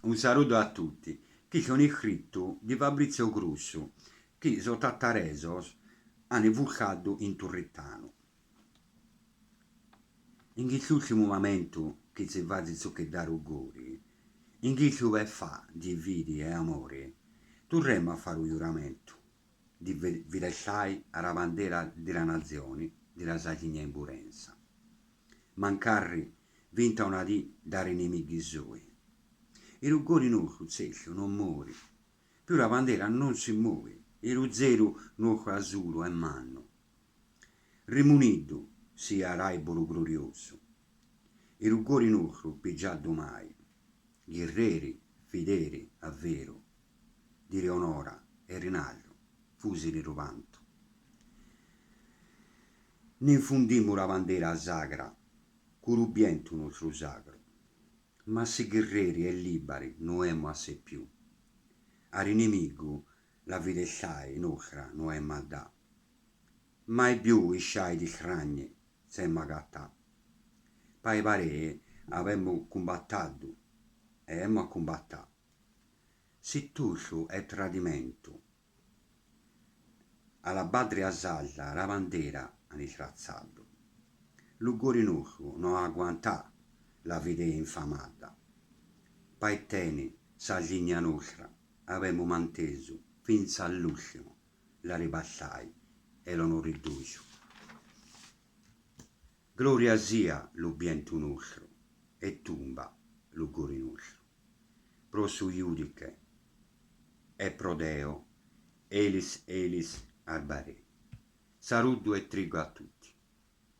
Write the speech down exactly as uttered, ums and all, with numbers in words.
Un saludu a tutti. Chi son iscrittu di Fabrizio Crussu, chi sos tattaresos ani vulcadu in Turritanu. In chist'ultimu mamentu chi si fazi su chi da rugori, in chistu bel fà di fidi e amori, turremu a fà u giuramentu di fi-, fidestai a la bandera di la nazioni, di la Sardigna in purenza. Mancarri finta una dì da ri inimighi sui. U rugori nostru, zellu, non mori, più la bandera non si movi, u zeru nostru asulu e mannu. Rimuniddu sia l'alburu gloriosu, u rugori nostru pigiaddu mai, ghirreri, fideri, a veru, di Leonora e Rinaldu, fusili rubantu. N'infundimu la bandera sagra, cun lu bientu nostru sagru, ma si ghirreri e libari no emu a sè più. A l'inimigu la fidestai nostra no emu a dà. Mai più i sciai di scragni s'emu a catà. Pai parè avemu cumbattaddu e emu a cumbattà. Si tuttu è tradimentu, a la patria sarda la bandera ani strazzaddu. Lu cori nostru no aguantà la fidei infamadda. Pai teni Sardigna nostra avemu mantesu finza a l'ultimu la libertai e l'onori duiu. Gloria sia lu bientu nostru e tumba lu cori nostru. Pro su Iudice e pro Deo, elis, elis, arbarè. Saludu e trigu a tutti.